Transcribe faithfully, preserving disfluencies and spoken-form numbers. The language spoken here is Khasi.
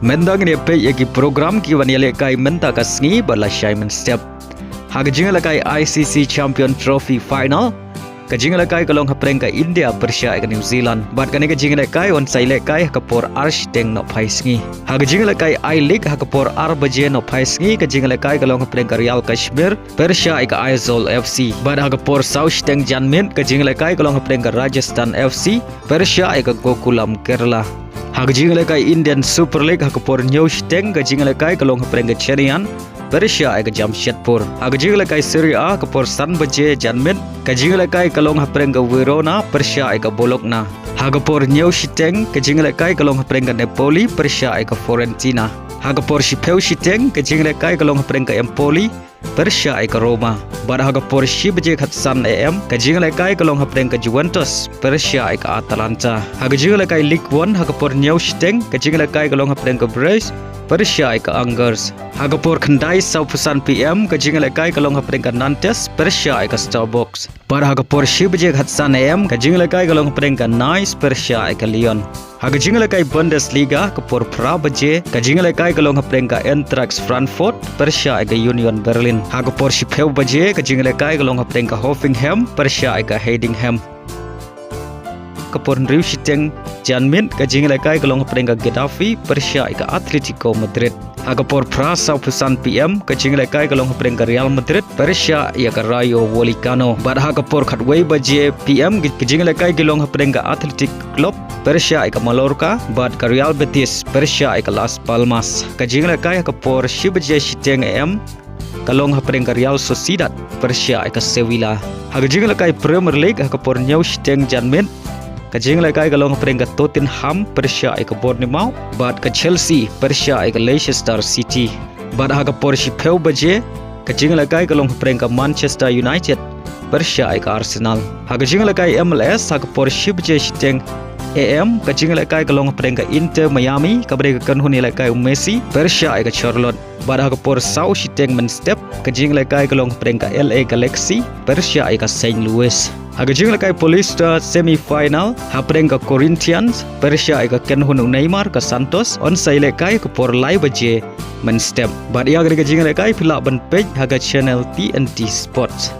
Mynta ngin ïa peit ïa ki program kiban ïalehkai mynta ka sngi bad lashai mynstep. Ha ka jingïalehkai I C C Champion Trophy Final, ka jingïalehkai ka long hapdeng ka India pyrshah ïa ka New Zealand. Bad kane ka jingïalehkai yn sa ïalehkai ha ka por ar shiteng nohphai sngi. Ha ka jingïalehkai I-League ha ka por ar baje nohphai sngi, ka jingïalehkai ka long hapdeng ka Real Kashmir pyrshah ïa ka Aizawl F C. Bad ha ka por saw shiteng janmiet, ka jingïalehkai ka long hapdeng ka Rajasthan F C pyrshah ïa ka Gokulam Kerala. Ha ka jingïalehkai Indian Super League ha ka por hynñiew shiteng, ka jingïalehkai ka long hapdeng ka Chennaiyin pyrshah ïa ka Jamshedpur. Ha ka jingïalehkai Serie A ha ka por san baje janmiet, ka jingïalehkai ka long hapdeng ka Verona pyrshah ïa ka Bologna. Ha ka por hynñiew shiteng, ka jingïalehkai ka long hapdeng ka Napoli pyrshah ïa ka Fiorentina. Ha ka por shiphew shiteng, ka jingïalehkai ka long hapdeng ka Empoli pyrshah ïa ka Roma. Bad ha ka por shi baje khatsan A M, ka jingïalehkai ka long hapdeng ka Juventus pyrshah ïa ka Atalanta. Ha ka jingïalehkai Ligue One ha ka por hynñiew shiteng, ka jingïalehkai ka long hapdeng ka Brest pyrshah ïa ka Angers. Ha ka por khyndai sawphew san P M, ka jingïalehkai ka long hapdeng ka Nantes pyrshah ïa ka Strasbourg. Bad ha ka por shi baje khatsan A M, ka jingïalehkai ka long hapdeng ka Nice pyrshah ïa ka Lyon. Ha ka jingïalehkai Bundesliga ha ka por phra baje, ka jingïalehkai ka long hapdeng ka Eintracht Frankfurt pyrshah ïa ka Union Berlin. Ha ka por shiphew baje, ka jingïalehkai ka long hapdeng ka Hoffenheim pyrshah ïa ka Heidenheim. Ka por hynriew shiteng janmiet, ka jingïalehkai ka long hapdeng ka Getafe pyrshah ïa ka Atletico Madrid. Ha ka por phra sawphew san P M, ka jingïalehkai ka long hapdeng ka Real Madrid pyrshah ïa ka Rayo Vallecano. Bad ha ka por khatwei baje P M, ka jingïalehkai ka long hapdeng ka Athletic Club pyrshah ïa ka Mallorca bad ka Real Betis pyrshah ïa ka Las Palmas. Ka jingïalehkai ha ka por shi baje shiteng A M ka long hapdeng ka Real Sociedad pyrshah ïa ka Sevilla. Ha ka jingïalehkai Premier League ha ka por hynñiew shiteng janmiet, ka jingïalehkai ka long hapdeng ka Tottenham pyrshah ïa ka Bournemouth bad ka Chelsea pyrshah ïa ka Leicester City. Bad ha ka por shiphew baje, ka jingïalehkai ka long hapdeng ka Manchester United pyrshah ïa ka Arsenal. Ha ka jingïalehkai M L S ha ka por shi baje shiteng A M, ka jingïalehkai ka long hapdeng ka Inter Miami, kaba dei ka kynhun ïalehkai u Messi pyrshah ïa ka Charlotte. Bad ha ka por saw shiteng mynstep, ka jingïalehkai ka long hapdeng ka L A Galaxy pyrshah ïa ka Saint Louis. Ha ka jingïalehkai Paulista semi final, hapdeng ka Corinthians pyrshah ïa ka kynhun u Neymar ka Santos, yn sa ïalehkai ha ka por lai baje mynstep. Bad ïa kane ka jingïalehkai phi lah ban peit ha ka channel T N T Sports.